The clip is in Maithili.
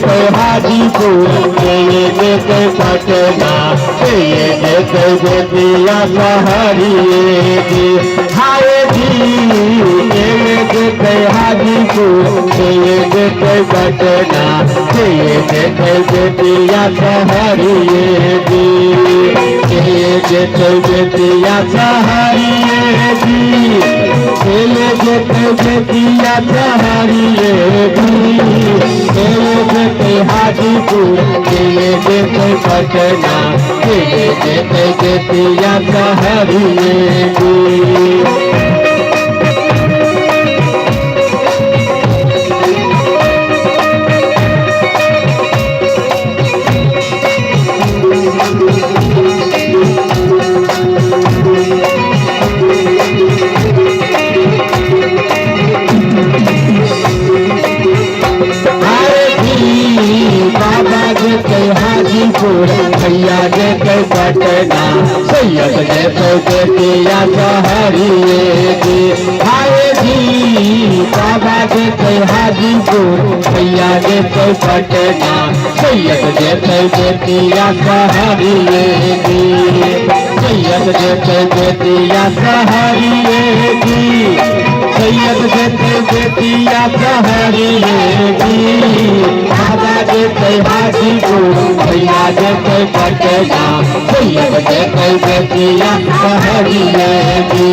जेतै हाजीपुर, के जेतै पटना, के जेतै बेतिया सहरिये जी। हाय जी, के जेतै हाजीपुर, के जेतै पटना, के जेतै बेतिया सहरिये जी। के जेतै बेतिया सहरिये जी, के जेतै बेतिया सहरिये जी। के जेतै हाजीपुर, के जेतै पटना, के जेतै बेतिया सहरिये जी। बाबा जेतै हाजीपुर, भैया जेतै पटना, सैयद जेतै बेतिया सहरिये जी। हाय जी, बाबा जेतै हाजीपुर, भैया जेतै पटना, सैयद जेतै बेतिया सहरिये जी। सैयद जेतै बेतिया सहरिये जी, सैयद जेतै बेतिया सहरिये जी। बाबा जेतै हाजीपुर, भैया जेतै पटना, सैयद जेतै बेतिया सहरिये जी।